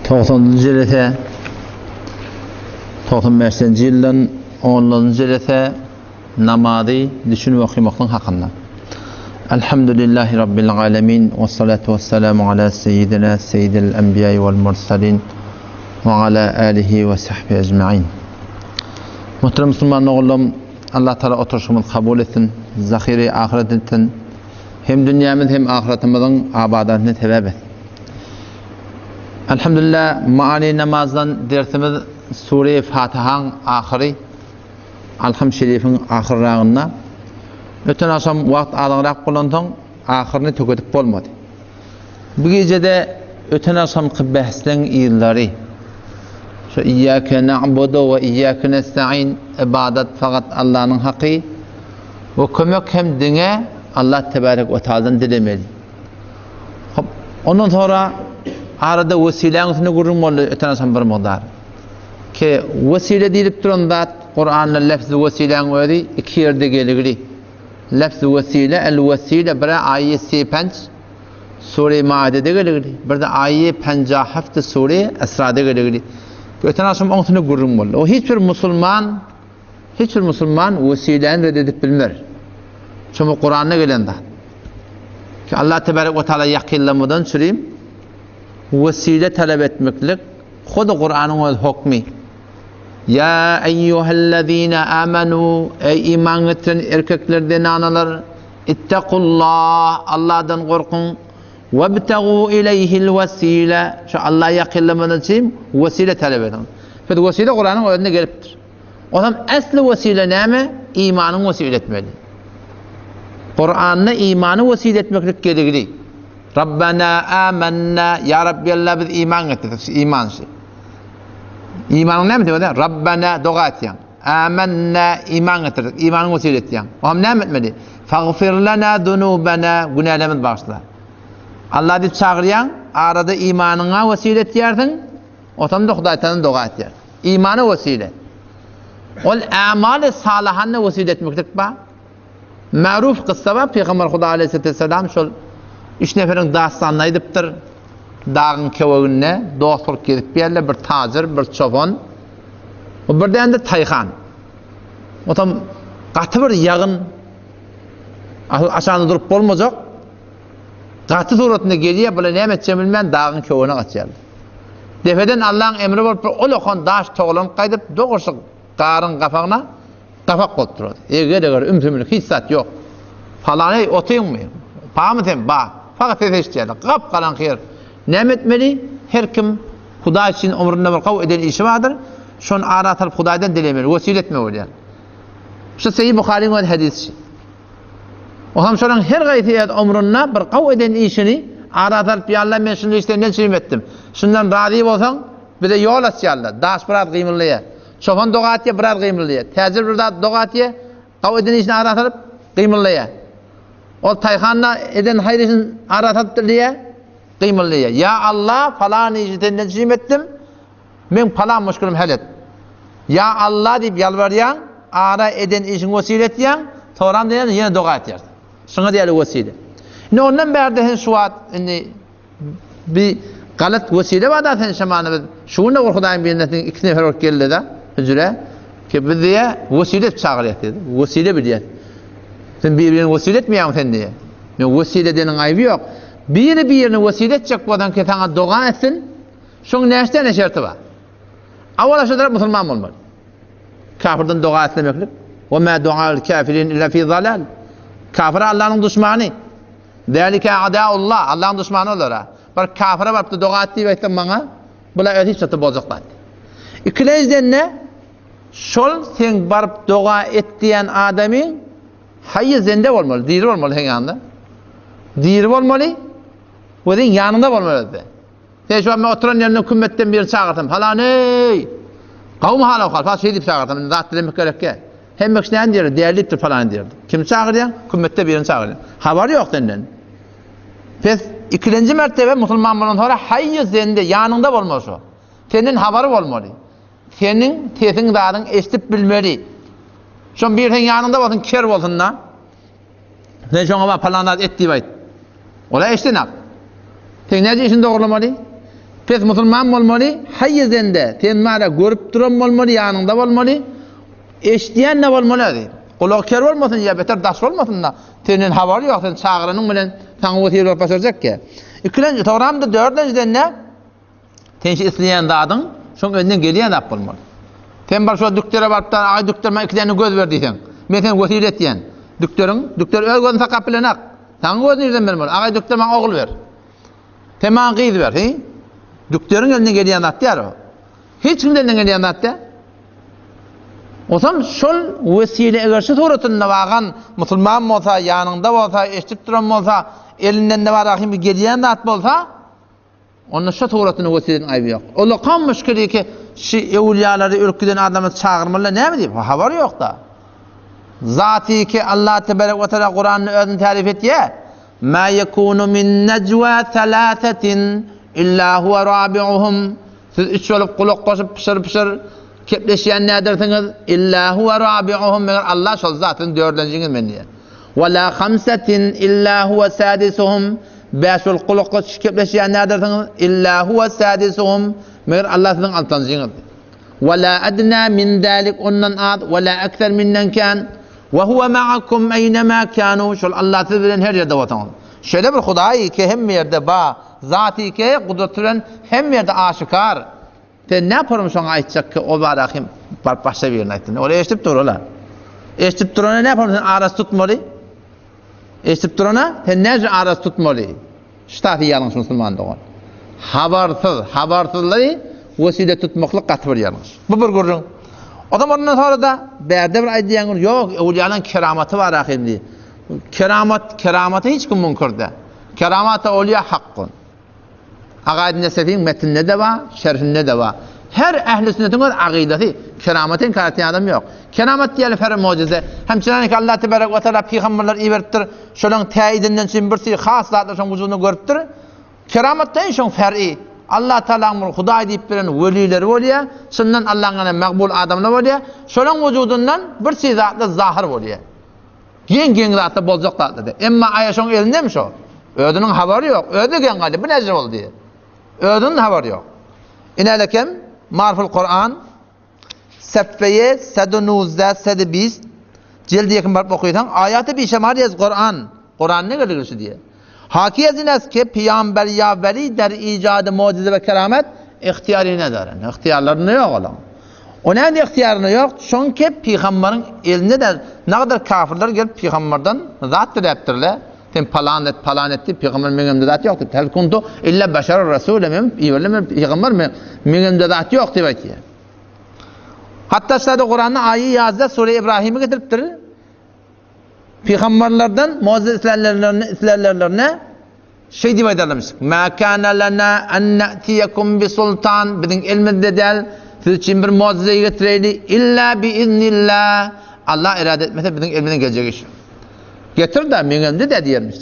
Togsanynjy jelese, 95-nji ýyldan onlanjy jelese namazy düşünip okamaklyk hakynda. Elhamdülillahi Rabbil alemin we salatu we selamu ala seyyidina seyyidil enbiýai wal mursalin we ala alihi we sahbihi ecmain. Muhterem musulman ogullarym, Allah Taala oturyşymyzy kabul etsin, zahiri ahyret etsin. Hem dünýämiz hem ahyretimiziň abadanyna sebäp etsin. Elhamdülillah, maali namazdan dersimiz Sure-i Fatihaň ahyry, Alham Şerifiň ahyrragynda. Öten agşam wagt azyňrak bolansoň, ahyryny tökedip bolmady. Bu gijede öten agşamky bähsleň yzlary, şu Iyyâke na'budu we iyyâke nesta'in, ybadat fakat Allanyň haky we kömek hem diňe Allah tebarek we taaladan dilemeli. Hop, ondan sonra arada wesiläň üstünde gürrüň boldy öten agşam bir mukdar. Ki wesile diýlip duran zat Kuranda lefz wesiläň özi iki ýerde geligli. Lefz wesile, el wesile bire aýy sipenç sure Maidede geligli, bir-de aýy penja hafty sure Esrada geligli. Öten agşam oň üstünde gürrüň boldy. O hiç bir musulman Hiç bir musulman wesiläni red edip bilmer. Çünki Kuranda gelen zat. Ki Allah tebarek we taala ýakynlamadan çürim wesile talap etmeklik hudy Kuranyň öz hokmy. Ya eyyuhellezine amanu ey iman getiren erkekler zenanalar ittakullah Allahdan gorkuň webtegu ileyhil wesile şu Allah ýakynlamadan çürim wesile talap ediň. Biz wesile Kuranyň özünde gelipdir. Onam äsli wesile näme? Imanyň wesile etmeli. Kuranda imany wesile etmeklik gerekli. Rabbana amanna ya Rabbi Allah biz iman getirdik. Şu iman şu. Imanyň näme diýip Rabbana doga etýän. Amanna iman getirdik. Imanyň wesile etýän. Onam näme etmeli? Faghfir lana zunubana günälerimizi bagyşla. Allah diýip çagyrýan, arada imanyňa wesile etýärsiň. Otamda Hudaýtadan doga etýär. Imana wesile. Ol ämaly salahana wesile etmeklik ba. Maruf kyssa bar, Pygamber Huda aleyhisselam şol üç neferiň dastanyny aýdypdyr. Dagyň keweginde dost bolup gezip ýerler, bir tajyr, bir çopan, we bir däne taýhan. Otam gaty bir ýagyn aşagynda durup bolmajak gaty suratynda gelýär, bular näme etjegini bilmän dagyň kewegine gaçýarlar. Depeden Allaň emri bolup bir ulakan daş togalanyp gaýdyp, dogry şu garyň gapagyna gapak bolup durady. Eger-eger ümsümlik hiç zat ýok. Palan-eý, otyňmy? Bamy sen? Ba. Fakat ses eşidýärler. Gap-garaňky ýer. Näme etmeli? Her kim Hudaý üçin ömründe bir gowy eden işi bardyr. Şony ara salyp Hudaýdan dilemeli, wesile etmeli bolýar. Şu Seýi Buharyň öz hadysy. Olam şolaň her gaýsy öz ömründe bir gowy eden işini ara salyp, Ýa Allah, men şunda senden çürim etdim. Şundan razy bolsaň, bize ýol aç, ýa Allah. Daş biraz gymyldaýar. Çopan doga etýär, biraz gymyldaýar. Täjir bir zat doga etýär, gowy eden işini ara salyp, gymyldaýar. Ol taýhan-da eden haýyr işini ara salyp dileýär, gymyldaýar. Ýa Allah, falan işi senden çürim etdim. Meň palan muşkilimi hal et. Ýa Alla diýip ýalbarýaň, ara eden işiňi wesile etýäň, soram diýen ýene doga etýärsiň. Şuňa diýeli wesile. Indi ondan bärde sen şu wagt indi bir galat wesile bar da sen şamany biz şu gün de bir Hudaýyň bendesiniň iki nefer bolup geldi-de hüjre ki biz diýe wesile edip çagyrýas diýdi. Wesile bilýäs. Sen bir-birini wesile etmeýäňmi sen diýe. Men wesile edeniň aýby ýok. Biri-birini wesile etjek bolsaň ki saňa doga etsin, Şoň näçe tane şerti bar? Awala şu tarap musulman bolmaly. Kafirden doga islemeklik. Ve ma duaul kafirin illa fi zalal. Kafir Allah'ın düşmany. Zalika adaullah. Allah'ın düşmany olara. Bir kafire baryp doga et diýip aýtsaň maňa, bular öz hiç zat boljak zat. Ikilenjiden ne? Şol sen baryp doga et diýen adamyň haýy zende bolmaly, diri bolmaly seň ýanynda. Diri bolmaly we seň ýanyňda bolmaly özde. Sen şu men oturan ýerimden kümmetden birini çagyrsam, Palany-eý! Gawumy hal-ahwal, falan şeý diýip çagyrsam, indi zat dilemek gerekýä. Hemme kişi näme diýerdi? Dälipdir palany diýerdi. Kimi çagyrýaň? Kümmetde birini çagyrýaň. Habary ýok senden. Pes, ikilenji mertebe musulman bolan sonra haýýu zende, ýanyňda bolmaly şo. Senden habary bolmaly. Seniň sesiň zadyň eşidip bilmeli. Şoň biri seň ýanyňda bolsun, ker bolsun-da. Sen şoňa bar palan zat et diýip aýt. Ola eşdenak. Sen näce işini dogrulamaly? Pes musulman bolmaly, haýy zende, sen bara görüp duran bolmaly, ýanyňda bolmaly, eşidýän-de bolmaly özi. Gulagy ker bolmasyn ýa beter daş bolmasyn-da, senden habary ýok, sen çagyranyň bilen saňa wesile bolup başarjak ýa. Ikilenji, soňram-da dördünjiden-de sen şu isleýän zadyň şoň elinden gelýän zat bolmaly. Sen bar şo dükdere baryp-da, aý dükder maňa iki däne göz ber diýseň, men seni wesile etýän. Dükderiň, dükder öz gözüni saklap bilenak. Saňa göz nirden bermeli? Agaý dükder maňa ogul ber. Sen maňa gyz ber, he? Dükderiň elinden gelýän zat däl o. Hiç kimiň elinden gelýän zat däl. Osam şol wesile eger şu suratynda bagan musulman bolsa, ýanyňda bolsa, eşidip duran bolsa, elinden ne bar ahim gelýän zat bolsa, onda şu suratynda wesileniň aýby ýok. Ulakam müşkili ki, şu öwülýalary ölüp giden adamlary çagyrmalylar näme diýip, habar ýok-da. Zaty ki Allah tebarek we teala Kuranda özüni tarif etýär. Mâ yekûnu min nejwâ selâsetin illâ huwe râbi'uhum Siz üç bolup gulak goşup pyşyr-pyşyr kepleşýän nädersiňiz? Illâ huwe râbi'uhum Meger Allah şol zat siziň dördünjiňiz men diýýär. Ve lâ hamsetin illâ huwe sâdisuhum Bäş bolup gulak goşup kepleşýän nädersiňiz? Illâ huwe sâdisuhum Meger Allah siziň altynjyňyz. Ve lâ ednâ min zâlik ondan az ve lâ ekser minden kän. Ve huve ma'akum eýnemâ kânû şol Allah siz bilen her ýerde bolsaňyz. Şeýle bir Hudaý ki hemme ýerde ba, Zaty ki gudraty bilen hemme ýerde aşykar. Sen näpormy şoňa aýtjak ki o barada kim baryp başga birine aýtsyn. Ol eşidip dur ola. Eşidip durana näpormy sen arasy tutmaly? Eşidip durana sen näce arasy tutmaly? Ştaty ýalňyş musulman dogan. Habarsyz, habarsyzlary wesile tutmaklyk gaty bir ýalňyş. Bu bir gürrüň. O zaman ondan sonra da bärde bir aýdýan gürrüň, ýok, öwliýalaryň keramaty bar ahym diýip. Keramat, keramata hiç kim müňkür däl. Keramata owliýa hakkun. Agaid Nesefiň metninde-de bar, şerhinde-de bar. Her ähli sünnetiň öz agydasy, keramaty inkar etýän adam ýok. Keramat diýeli fer mujize. Hem çynanki Allah tebarek we taala pygamberler iberipdir. Şolaryň täidinden üçin bir sürü has zatlar şoň wujudynda görüpdir. Keramat deýin şoň fer'i. Allah Taalaň bir Hudaý diýip beren welileri bolýar. Çyndan Allaň ýanynda magbul adamlar bolýar. Şolaryň wujudyndan bir sürü zatlar zahyr bolýar. Geň-geň zatlar boljak zatlar däl. Emma aýa şoň elindemi şo? Özüniň habary ýok. Özi geň galýar. Bu näce boldy diýip. Özüniň habary ýok. Inälekem Marful Kuran Seffeýe sedunuzde sedibist Jeldi ýekin baryp okysaň aýaty bişemar ýaz Kuran. Kuran ne geldi şu diýe. Haki ezines ki pyýamber ýa weli der icady mujize we keramet ihtiýary nedaren. Ihtiýarlarynda ýok olaň. O näme ihtiýarynda ýok? Şoňki pygambaryň elinde de nagadar kafirler gelip pygambardan zat diläpdirler. Sen palan et, palan et diýip, pygamber meň elimde zat ýok diýip. Hel kuntu illa beşer rasule men iberilen men pygamber men meň elimde zat ýok diýip aýtýar. Hatda şada Kuranda aýy ýazda sure Ibrahimi getiripdir. Pygamberlerden mujize islänlerine islänlerine şeý diýip aýdarlarmyş. Ma kana lana an na'tiyakum bi sultan biziň elimizde däl siz üçin bir mujize getireýli illa bi iznillah. Allah irade etmese biziň elimizden geljek iş. Getir-de, meň elimde-dä diýermiş.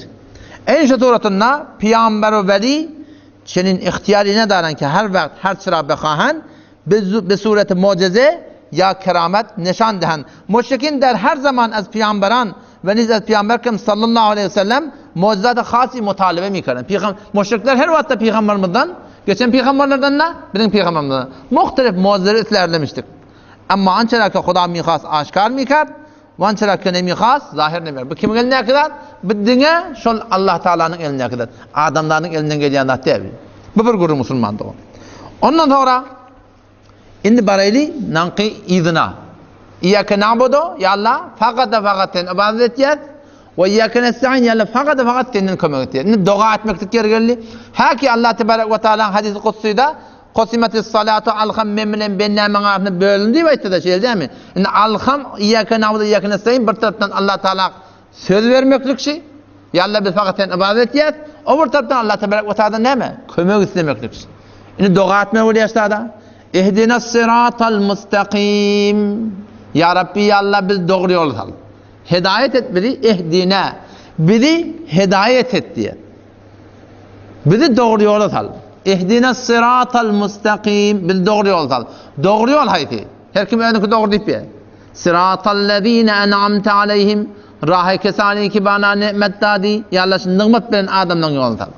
Eý şu suratynda pygamber we weli çenin ihtiýary nedaran ki her wagt her çyra behahan bi sureti mujize ya keramet neşan dehen. Müşrikin der her zaman ez pygamberan ve niz ez pygamber kim sallallahu aleyhi ve sellem mucizat-ı hasi mutalebe mikeren. Pygamber müşrikler her wagtda pygamberimizden, geçen pygamberlerden de biziň pygamberimizden muhtelif mucizeleri islärlemişdik. Emma ançalar ki Huda mihas aşkar mikar, Wançalar ki nemihas zahir nemir. Bu kimiň elindäki zat? Bu diňe şol Allah Taalanyň elindäki zat. Adamlaryň elinden gelýän zat däl. Bu bir gürrüň musulman dogan. Ondan soňra indi baraýly naňky yzyna. Iyyake na'budu ya Allah fakat fakat sen ibadet etýäs. We iyyake nesta'in ya Allah fakat fakat senden kömek isleýäs. Indi doga etmeklik ýeri geldi. Haki Allah tebarek we taala hadisi kutsyda Kosimetis salatu alham men bilen bendämiň arasynda bölündi diýip aýtdy-da, şeýle dälmi? Indi alham iýýäke na'budu iýýäke nestaýin bir tarapdan Allah Taala söz bermeklik şi, Ýa Allah biz fakat seni ybadat etýäs, o bir tarapdan Allah tebarek we taaladan näme? Kömek islemeklik şi. Indi doga etmeli bolýar şada. Ihdinas siratal mustaqim. Ýa Rabbi ýa Allah bizi dogry ýola sal. Hedaýet et bizi ihdina. Bizi hedaýet et diýär. Bizi dogry ýola sal. Ihdinas syratal mustaqim. Bizi dogry ýola sal. Dogry ýol haýsy? Her kim özüniňki dogry diýip ýör. Syratallezine en'amte aleyhim. Rahy kesani ki bana ni'met dadi. Ýa Allah şu nygmat beren adamlaryň ýoluna sal.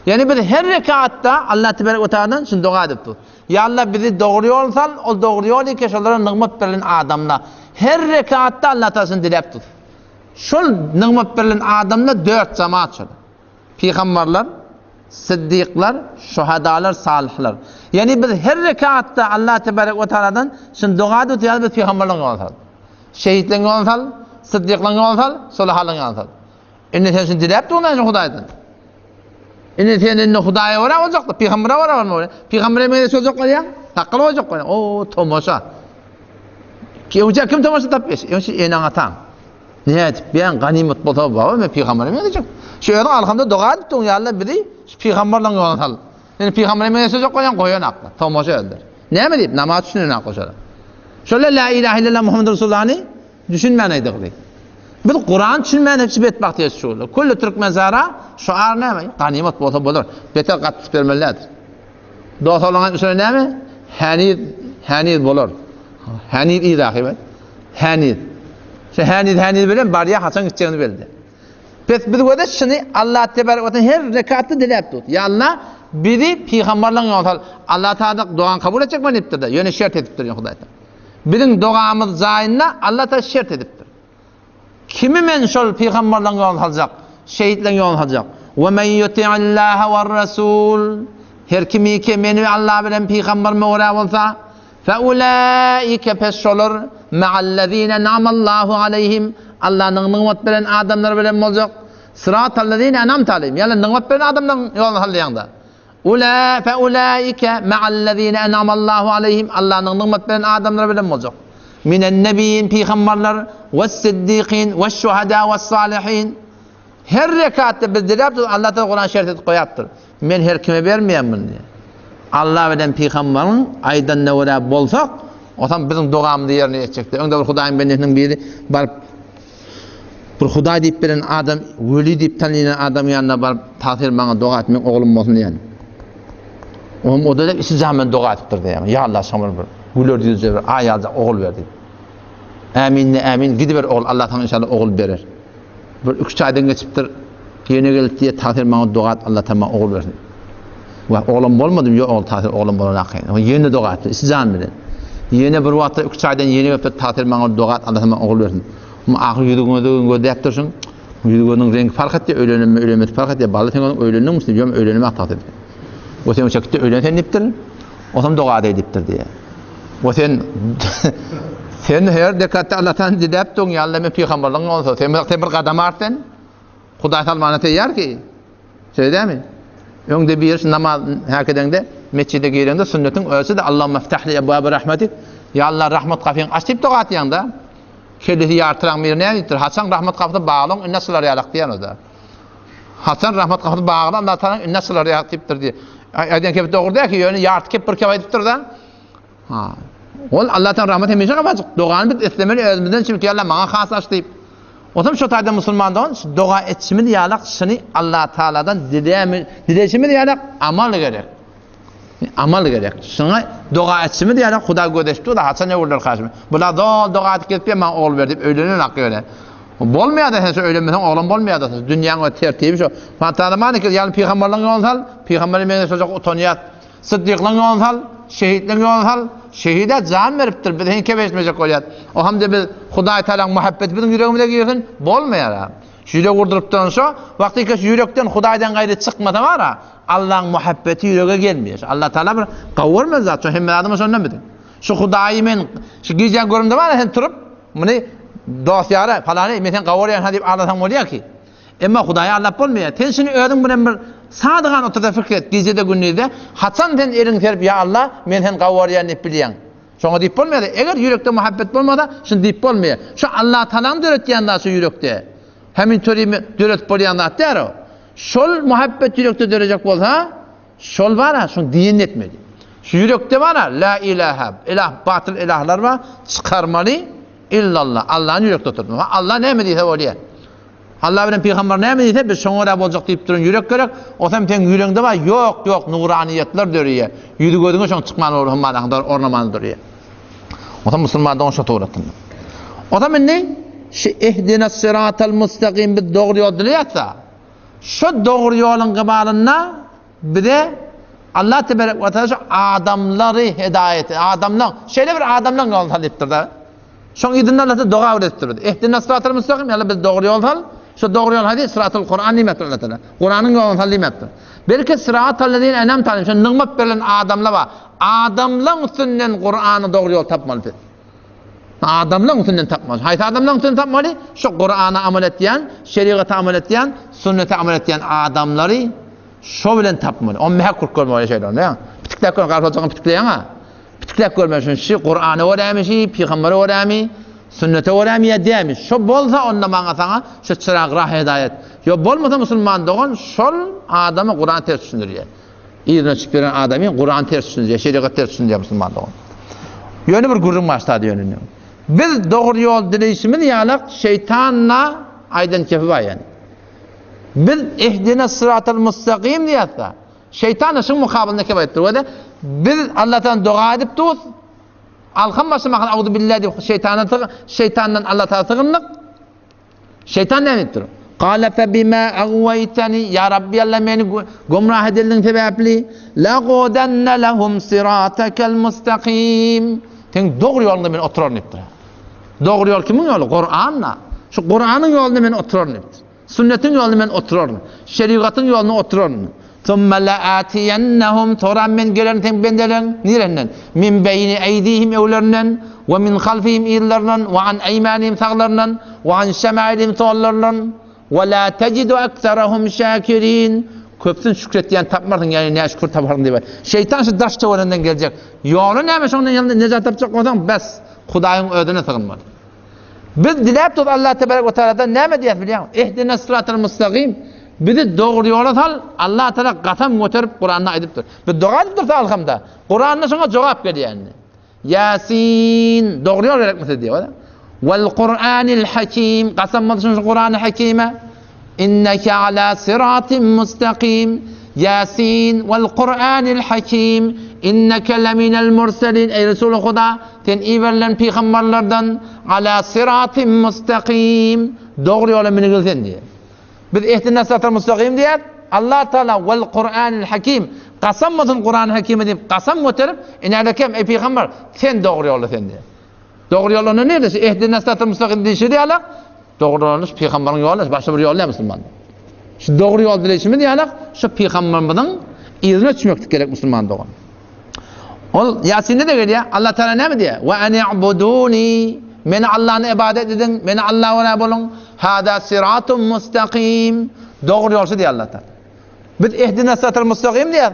Ýagny biz her rekatda Allah tebarek we taaladan şuny doga edip dur. Ýa Allah bizi dogry ýol sal, ol dogry ýol eke şolara nygmat berlen adamla. Her rekatda Allah taala şuny diläp dur. Şol nygmat berlen adamla dört jamaat şol. Pygambarlar, syddyklar, şuhadalar, salyhlar. Ýagny biz her rekatda Allah tebarek we taaladan şuny doga edip ýa biz pygambarlaryň ýoluny sal. Şehitleriň ýoluny sal, syddyklaryň ýoluny sal, solahlaryň ýoluny sal. Indi sen şuny diläp durun şu Hudaýdan. Indi sen indi Hudaýa görä boljakdy, pygambere görä bolmaly. Pygambere meňzeş boljak bolýaň, sakgal goýjak bolýaň. O, tomaşa. Öňçe kim tomaşa tapýar? Öňçe eneň ataň. Nädip beýan ganymat bolsa baba men pygambere meňzejek. Şu özüň alhamda doga edip durun ýa Allah bizi şu pygamberleň ýoluna sal. Indi pygambere meňzeşjek bolýaň goýan akla. Tomaşa öldür. Näme diýip namaz düşünen akla şolar. Şolar la ilahe illallah Muhammed Resulullahny Düşünmän aýdygly. Biz Kuran düşünmän hepsi betbagt ýeş şular. Külli türkmen zara şu ar näme? Ganymat bolsa bolar. Beter gatyp bermelidir. Dost oglan aýtmyşlar näme? Häniz, häniz bolar. Häniz yz ahybet. Häniz. Şu häniz häniz bilen barýa haçan gitjegini belli. Pes biz göze şuny Allah tebarek we her rekatda diläp dur. Ya Allah bizi pygamberleň ýoluna sal. Allah taala dogan kabul etjek men diýipdir-de. Ýöne şert edipdir Hudaý. Biziň dogamyz jaýynda Allah Taala şert edipdir. Kimi men şol pygamberleň ýoluna saljak, şehitleň ýoluna saljak? We men yuti'illaha we'r-rasul. Her kimi ki meni we Allah bilen pygamberime görä bolsa, fe ulaike pes şolar ma'allezine en'amallahu aleyhim. Allahnyň nygmat beren adamlar bilen boljak. Sıratallezine en'amte aleyhim. Ýagny nygmat beren adamlaryň ýoluna salýaňda. Ula fe ulaike ma'allezine en'amallahu aleyhim Allanyň nygmat beren adamlary bilen boljak. Minen nebiýin pygamberler we's-siddikin we's-şuhada we's-salihin. Her rekatda biz diläp dur Allah Taala Kuran şert edip goýapdyr. Men her kime bermeýän muny diýýär. Allah bilen pygamberiň aýdanyna görä bolsak, otam biziň dogamyzy ýerine ýetjekdir. Öňde bir Hudaýyň bendesiniň biri baryp Bir Hudaý diýip bilen adam, weli diýip tanýan adam ýanyna baryp, tagsyr maňa doga et, meň oglum bolsun diýen. Oňam o da içi jaman doga etipdir diýen. Ýa Allah şoňa bir güler ýüzje bir aý ýaljak ogul ber diýip. Ämin de ämin gidiber ogul, Allah saňa inşallah ogul berer. Bir üç aýdan geçipdir. Ýene gelip diýe tagsyr maňa doga et, Allah maňa ogul bersin. Wah, oglan bolmadym, ýok ogul tagsyr oglan bolan aky. Ýene doga etdi, içi jan bilen. Ýene bir wagtda üç aýdan ýene gelipdir, tagsyr maňa doga et, Allah maňa ogul bersin. Ahyr ýüzüňe gözläp durşuň. Ýüzi gözüniň reňki fark etýär, öýlenenmi, öýlenmesi fark etýär. Bally sen onuň öýlendiňmi diýip, ýok, öýlenem ak diýipdir. O sen çekdi, öýlen sen diýipdir. Osam doga edeý diýipdir diýýär. O sen sen her dekatda Allahdan diläp duň, ýa Allah men pygamberligiň bolsa, sen bir sen bir gadam art sen. Hudaý salmana teýýar ki. Şeýle dämi? Öňde bir şu namaz häkedeňde mesjide gireňde sünnetiň ölçüde Allahumma ftahli ebwabe rahmetik. Ýa Allah rahmet gapyňy aç diýip doga atýaňda. Kellesi ýartyraň biri näme diýipdir? Haçan rahmat gapysy baglaň, indi açylar ýalak diýen o-da. Haçan rahmat gapysy baglan, Allah tagalaň indi açylar ýalak diýipdir diýip. Aýdan kep dogry däl ki, ýöne ýarty kep bir kep aýdypdyr-da. Ha. Ol Allah tagalaň rahmaty hemişe gapy açyk. Dogany biz islemeli özümizden çünki Allah maňa has aç diýip. Otam şo taýda musulman dogan doga etişimiz ýalak şuny Allah tagaladan dilämi, dileşimiz ýalak amal gerek. Amal gerek. Şuňa doga etşimiz ýaly Hudaý göz eşitdi, da haçan öwürler karşyma. Bular zol doga edip gelip maňa ogul ber diýip öýlenen haky ýöne. Bolmaýar da sen şu öýlenmeseň oglan bolmaýar da. Dünýäň o tertibi şu. Fantazamany ki ýaly pygamberliň ýoluny sal, pygamberi meňzeş boljak utanýar. Syddyklyň ýoluny sal, şehitliň ýoluny sal. Şehide jan beripdir, biz heňke beşmejek bolýar. O hem de biz Hudaý Tagalaň muhabbeti biziň ýüregimize girsin, bolmaýar. Şu ýürek urduryp duran şo, wagty ki şu ýürekden Hudaýdan gaýry çykmasa bar-a, Allaň muhabbeti ýürege gelmeýär. Şu Allah Taala bir gawy görmez zat, şu hemme zadymyz şondan biziň. Şu Hudaýy men şu gijäň görümde bar sen turup, muny dost ýara, palany men sen gawy görýän ha diýip aldasaň bolýar ki. Emma Hudaýy aldap bolmaýar. Sen şuny özüň bilen bir sadygan oturda pikir et, gijede gündizde, haçan sen eliňi serip ýa Allah, men seni gawy görýän diýip bilýäň. Şoňa diýip bolmaýar. Eger ýürekde muhabbet bolmasa, şuny diýip bolmaýar. Şu Allah Tagalaň döretýän zat şu ýürekde. Hemin törimi döretip bolýan zat däl o. Şol muhabbet ýürekde dörejek bolsa, şol bar-a, şuň diýenini etmeli. Şu ýürekde bar-a, la ilaha, ilah, batyl ilahlar bar, çykarmaly, illallah, Allany ýürekde oturtmaly. Ha, Allah näme diýse bolýar. Allah bilen pygamber näme diýse, biz şoňa görä boljak diýip duran ýürek gerek. Osam seň ýüregiňde bar, ýok, ýok, nuraniýetler döreýär. Ýüzi gözüňe şoň çykman olur, hemmalaryň ornaman durýar. Osam musulman dogan şo suratynda. Osam indi şu ihdinas siratal mustaqim biz dogry ýol dileýärse, şu dogry ýoluň gybalynda. Bize Allah tebarek we taala şu adamlary hidaýet, adamlaň, şeýle bir adamlaň ýoluny sal diýipdir-de. Şoň yzynda Allah doga öwredipdir bize. Ehdina sıratal müstakim, ýa Allah bizi dogry ýol sal. Şu dogry ýol haýsy? Sıratul Kur'an diýmekdir Allah Taala. Kur'anyň ýoluny sal diýmekdir. Belki sıratal lezine enemte aleyhim, şu nygmat berlen adamlar bar. Adamlaň üstünden Kur'any dogry ýol tapmaly biz. Adamlaň üstünden tapmaly. Haýsy adamlaň üstünden tapmaly? Şu Kur'ana amal etýän, şerigata amal etýän, sünnete amal etýän adamlary şo bilen tapmaly. On mähek kurup görmeli şeýle onda. Pitikläp gör, garpyzjygyny pitikleýäň-a. Pitikläp görmeli şuny. Şu Kur'ana görämi, şu pygambere görämi, sünnete görämi ýa dämi? Şo bolsa onda maňa saňa şu çyrag rah hidaýat. Ýo bolmasa musulman dogan şol adamy Kur'an ters düşündirýär. Yzyna çykyp ýören adamy Kur'an ters düşündirýär, şerigat ters düşündirýär musulman dogan. Ýöne bir gürrüň başlady ýöne. Biz dogry ýol dileýşimiz ýalak şeýtanna aýdan kefi bar ýani. Biz ihdina sıratal mustakim diýýäs-de. Şeýtan şuň mukabylynda kep aýtdy. We biz Allahdan doga edip durus. Alham başy mahal auzu billahi diýip şeýtandan şeýtandan Allah taala sygyndyk. Şeýtan näme diýipdir? Gala fe bima agwaytani ya Rabbi Allah meni gumrah edildiň sebäpli la godanna lahum siratakal mustaqim. Sen dogry ýolunda men oturaryn diýipdir. Dogry ýol kimiň ýoly? Kur'an-da. Şu Kur'anyň ýolunda men oturaryn diýipdir. Sünnetiň ýolunda men oturaryn. Şerigatyň ýolunda oturaryn. Summa la'atiyannahum soran men gelerin seň bendeleriň nirenden? Min beýni eýdihim öwlerinden we min halfihim yzlaryndan we an eýmanihim saglaryndan we an şemailihim sollaryndan we la tejidu ekserahum şakirin. Köpüsini şükretýän tapmarsyň, ýagny näşükür taparsyň diýip. Şeýtan şu daş töwereginden geljek. Ýoly näme şondan ýalny nejat tapjak bolsaň bes Hudaýyň özüne sygynmaly. Biz diläp durus Allah tebarek we taaladan näme diýýäs bilýäňmi? Ihdinas sıratal mustaqim. Bizi dogry ýola sal. Allah taala gasam göterip Kuranda aýdypdyr. Biz doga edip dursa alhamda. Kuranda şoňa jogap gelýär indi. Yasin dogry ýol gerekmi size diýýär. Wal Kur'anil Hakim gasam bolsun şu Kur'an-y Hakime. Inneke ala siratin mustakim. Yasin wal Kur'anil Hakim. Inneke leminel murselin. Ey Resulü Huda sen iberilen pygamberlerden ala siratin mustakim. Dogry ýola münügil sen diýýär. Biz ehdina sıratal mustakim diýýär. Allah Taala wal Kur'anil Hakim. Kasam bolsun Kur'an Hakime diýip kasam göterip, inädekem ey pygamber sen dogry ýolda sen diýýär. Dogry ýol onda nirde? Şu ehdina sıratal mustakim diýşi diýýärler. Dogry ýol pygamberiň ýoly, başga bir ýol däl musulman. Şu dogry ýol dileýşimiz ýaly, şu pygamberimiziň yzyna düşmeklik gerek musulman dogan. Ol Ýasinde de gelýär. Allah Taala näme diýýär? Wa ani'buduni. Meni Allahny ibadet ediň, meni Allaha görä boluň. Hada siratun mustaqim. Dogry ýol şu diýýär Allah Taala. Biz ehdina sıratal mustaqim diýýär.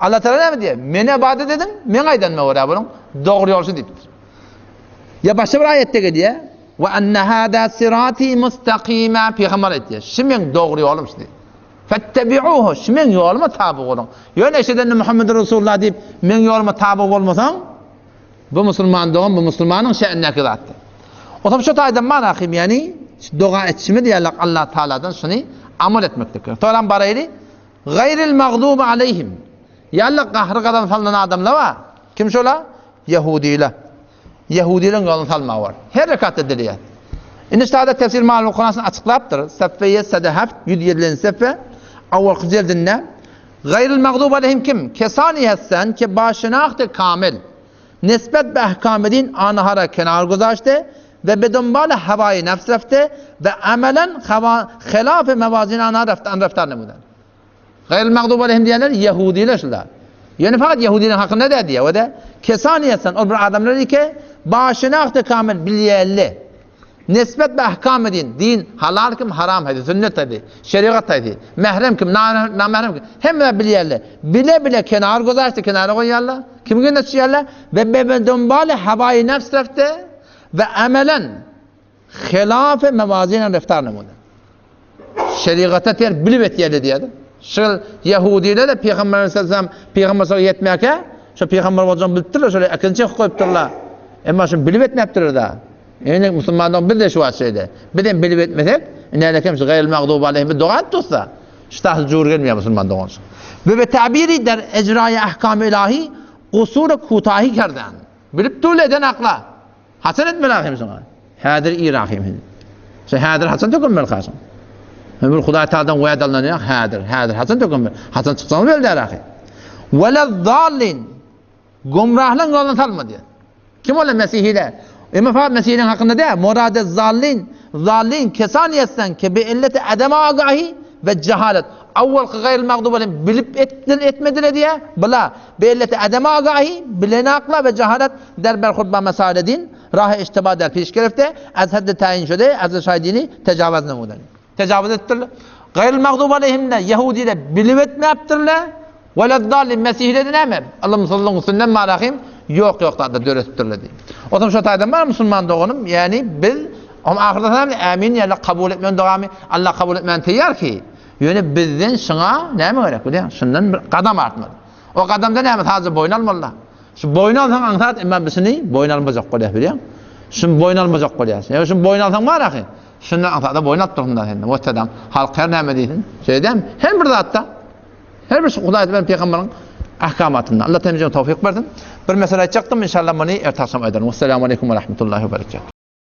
Allah Taala näme diýýär? Meni ibadet ediň, meň aýdanyma görä boluň. Dogry ýol şu diýipdir. Ýa başga bir aýatda gelýär. Wa anna hada sirati mustaqima pygamber aýtýar. Şu meň dogry ýolum şu diýip. Fettebi'uhu şu meň ýoluma taby boluň. Ýöne eşidende Muhammed Resulullah diýip meň ýoluma taby bolmasaň bu musulman dogan bu musulmanyň şändäki zatdyr. O zaman şu taýdan bar ahim ýani doga etişimiz ýaly Allah Taaladan şuny amal etmeklik. Soram baraýly. Gaýril magdubi aleýhim. Ýa gahry gazap salynan adamlar bar. Kim şolar? Ýahudiler. Ýehudileň ýoluny salmagy bar. Her rekatda dileýär. Indi ştada tefsir Malul Kur'ansyny açyklapdyr. Sefeýe Sedeheft 107-nji sefe awalky jildinde Gaýril magdub aleýhim kim? Kesani hessen ke ba şenahte kamil nisbet be ahkamy din anhara kenar guzaşte ve be dumbale hevayi nefs refte ve amelen hilafe mevazin anha refte an reftar nemuden. Gaýril magdubi aleýhim diýenler ýehudiler şular. Ýöne fakat ýehudileriň hakynda däl diýýär. O-da kesaniýetden ol bir adamlar ike başynahty kamil bilýärli. Nisbet be ahkamy din, din halal kim haram haýsy, sünnet haýsy, şerigat haýsy, mährem kim, namährem kim, hemme zat bilýärler. Bile-bile kenar gözaçdy, kenara goýýarlar. Kim gene düşýärler? Ve be dumbali hawaýy nefs refte ve amelen Hilafe mewazine reftar nemune. Şerigata ter bilip etýärler diýýär. Şol ýehudiler de Pygamber aleyhisselam Pygamber sallallahu ýetmäkä şo pygamber boljagyny bilipdirler, şol ikinji çek goýupdyrlar. Emma şo bilip etmäpdirler da. Ýöne musulmanlar biz de şu wagt şeýle. Biz hem bilip etmesek, inälekem şu gaýril magdubi aleyhim bir doga tutsa, şu tahl jur gelmeýär musulman dogançyk. Ve be tabiri der ecraýy ahkam ilahi gusur kutahi kerden. Bilip dur eden akla. Haçan etmeli ahim şoňa? Häzir ir ahim. Şu häzir haçan tökülmeli kaşyň? Bir Hudaý Taaladan wa'd alnan ýok, häzir, häzir haçan tökün? Haçan çyksaňyz belli däl ahy. Welezzallin. Gumrahlaryň ýoluna salma diýýär. Kim olar mesihiler? Emma fakat mesihileriň hakynda däl. Murad zallin, zallin kesan ýetsen ki bi illeti adama agahi we cehalet. Awwalky gaýryl magdub aleyhim bilip etdil etmediler diýýär. Bula bi illeti adama agahi bilenakla we cehalet der berhurd ba mesaile din rahy iştiba der piş gerefte az haddi tayin şude az şaý dini tejawaz namudan. Tejawuz edipdirler. Gaýryl magdub aleýhimde ýehudiler bilip etmäpdirler. Weleddallin mesihilerde näme? Ylymsyzlygyň üstünden marahym ýok ýok zatlar döretipdirler diýip. Otam şo taýdan bar musulman doganym, ýagny biz hem ahyrda näme ämin ýa kabul etmegiň dogamy Allah kabul etmäne taýýar ki. Ýöne bizden şuňa näme gerek bilýäň? Şundan bir gadam artmaly. O gadamda näme sadece boýun almaly. Şu boýun alsaň aňsat, emma biz şuny boýun almajak bolýar bilýäň? Şuny boýun almajak bolýar. Ýa şuny boýun alsaň bar ahy. Şunda aňsat-a boýun alyp dursun-da sen. Wessalam. Halk her näme diýsin. Şeýle dälmi? Her bir zatda, her bir şu Hudaý bilen pygamberiň ahkamatynda. Allah temizligine towfyk bersin. Bir mesele aýtjakdym, inşallah muny erte agşam aýdaryn. Wessalamu aleýkum we rahmetullahi we berekatuh.